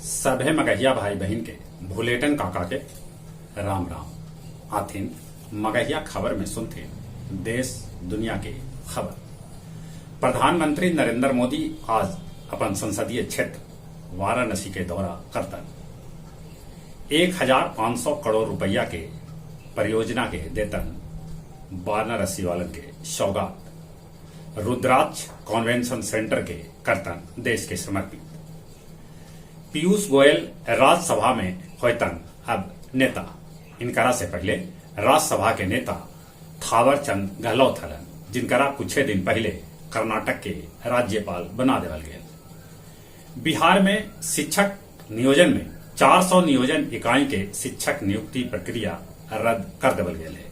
सभे मगहिया भाई बहिन के भुलेटन काका के राम राम। आथिन मगहिया खबर में सुनथे देश दुनिया के खबर। प्रधानमंत्री नरेंद्र मोदी आज अपन संसदीय क्षेत्र वाराणसी के दौरा करतन। 1500 करोड़ रुपया के परियोजना के देतन वाराणसी वालन के सौगात। रुद्राक्ष कन्वेंशन सेंटर के करतन देश के समर्पित। पीयूष गोयल राज्यसभा में होयतन अब नेता। इनकरा से पहले राज्यसभा के नेता थावर चंद गहलोत हलन, जिनकरा कुछे दिन पहले कर्नाटक के राज्यपाल बना देवल गेल। बिहार में शिक्षक नियोजन में 400 नियोजन इकाई के शिक्षक नियुक्ति प्रक्रिया रद्द कर देवल गेल है।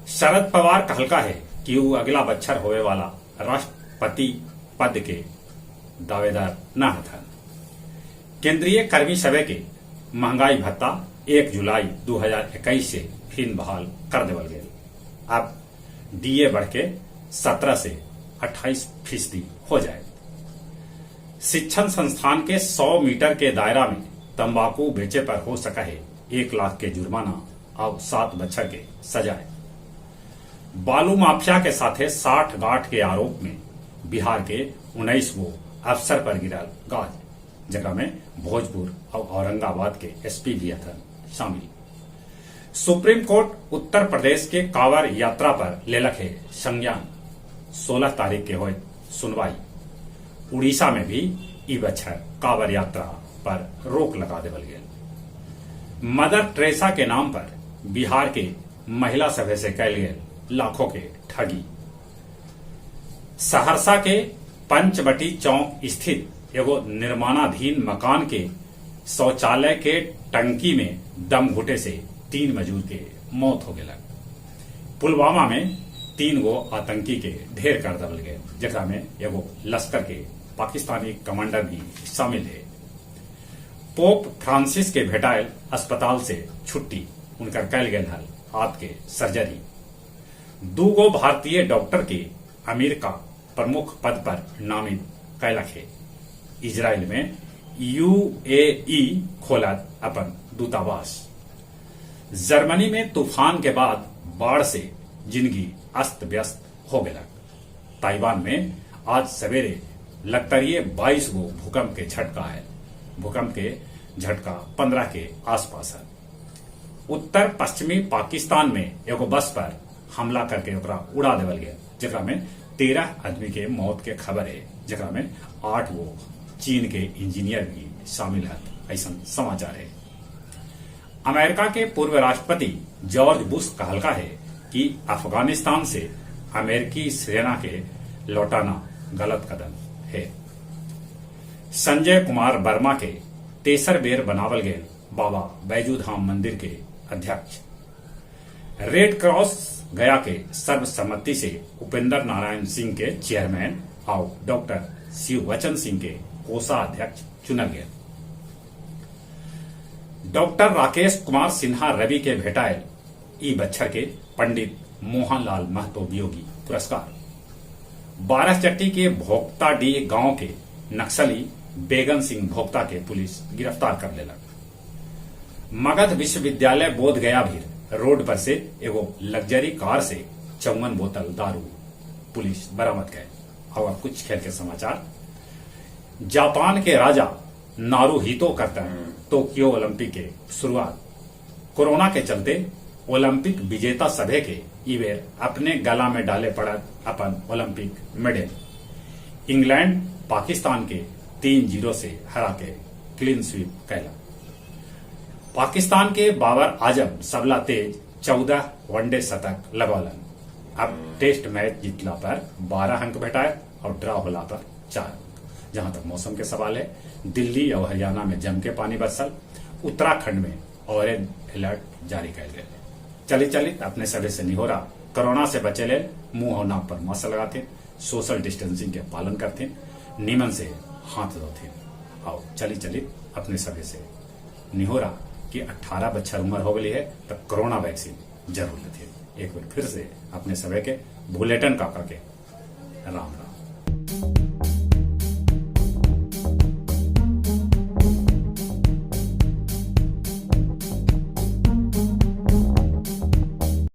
शरद पवार कहलका है कि ऊ अगला बच्छर होवे वाला राष्ट्रपति पद के दावेदार न हथन। केंद्रीय कर्मी सभा के महंगाई भत्ता 1 जुलाई 2021 से फिर बहाल कर देवल गेल। अब डीए बढ़ के 17 से 28% हो जाए। शिक्षण संस्थान के 100 मीटर के दायरा में तंबाकू बेचे पर हो सका है 1 लाख के जुर्माना और 7 बछर के सजाए। बालू माफिया के साथे 60 गांठ के आरोप में बिहार के 19 गो अफसर पर गिरल गाज, जकरा में भोजपुर और औरंगाबाद के एसपी भी हथन शामिल। सुप्रीम कोर्ट उत्तर प्रदेश के कांवर यात्रा पर लेलक है संज्ञान। 16 तारीख के होए सुनवाई। उड़ीसा में भी ई बछर कांवर यात्रा पर रोक लगा देवल गेल। मदर टेरेसा के नाम पर बिहार के महिला सभा से कैल गेल लाखों के ठगी। सहरसा के पंचवटी चौक स्थित एगो निर्माणाधीन मकान के शौचालय के टंकी में दम घुटे से 3 मजदूर के मौत हो गेलक। पुलवामा में 3 गो आतंकी के ढेर कर देवल गए, जकरा में एगो लश्कर के पाकिस्तानी कमांडर भी शामिल है। पोप फ्रांसिस के भेटायल अस्पताल से छुट्टी, उनकर कैल गेल हल हाथ के सर्जरी। 2 गो भारतीय डॉक्टर के अमेरिका प्रमुख पद पर नामित कैलक है। इजराइल में यूएई खोलत अपन दूतावास। जर्मनी में तूफान के बाद बाढ़ से जिंदगी अस्त व्यस्त हो गया। ताइवान में आज सवेरे लगतरिये 22 गो भूकंप के झटका है। भूकंप के झटका 15 के आसपास है। उत्तर पश्चिमी पाकिस्तान में एगो बस पर हमला करके ओकरा उड़ा देवल गया, जकरा में 13 आदमी के मौत के खबर है, जकरा में 8 गो चीन के इंजीनियर भी शामिल है, ऐसा समाचार है। अमेरिका के पूर्व राष्ट्रपति जॉर्ज बुश कहलका है कि अफगानिस्तान से अमेरिकी सेना के लौटाना गलत कदम है। संजय कुमार वर्मा के तेसर बेर बनावल गए बाबा बैजूधाम मंदिर के अध्यक्ष। रेड क्रॉस गया के सर्वसम्मति से उपेंद्र नारायण सिंह के चेयरमैन और डॉक्टर शिववचन सिंह के कोषाध्यक्ष चुनल गए। डॉक्टर राकेश कुमार सिन्हा रवि के भेटायल ई बच्छर के पंडित मोहनलाल महतो वियोगी पुरस्कार। बारहचट्टी के भोक्ताडीह गांव के नक्सली बेगन सिंह भोक्ता के पुलिस गिरफ्तार कर लेलक। मगध विश्वविद्यालय बोध गया भी रोड पर से एगो लग्जरी कार से 54 बोतल दारू पुलिस बरामद करे। और अब कुछ खेल के समाचार। जापान के राजा नारुहितो करता है टोक्यो ओलंपिक के शुरुआत। कोरोना के चलते ओलंपिक विजेता सभे के ई बेर अपने गला में डाले पड़त अपन ओलंपिक मेडल। इंग्लैंड पाकिस्तान के 3-0 से हरा के क्लीन स्वीप कैला। पाकिस्तान के बाबर आजम सबला तेज 14 वनडे शतक लगौलन। अब टेस्ट मैच जीतला पर 12 अंक भेटाए और ड्रॉ होला पर 4 अंक। जहां तक मौसम के सवाल है, दिल्ली और हरियाणा में जम के पानी बरसल। उत्तराखंड में ऑरेंज अलर्ट जारी कैल गए। चली चली अपने सभी से निहोरा, कोरोना से बचे ले मुंह और नाक पर मास्क लगाते, सोशल डिस्टेंसिंग के पालन करते, नीमन से हाथ धोते। और चली चली अपने सभी से निहोरा कि 18 बच्चा उम्र हो गई है तो कोरोना वैक्सीन जरूर लेते। एक बार फिर से अपने सभी के भुलेटन काका के राम राम।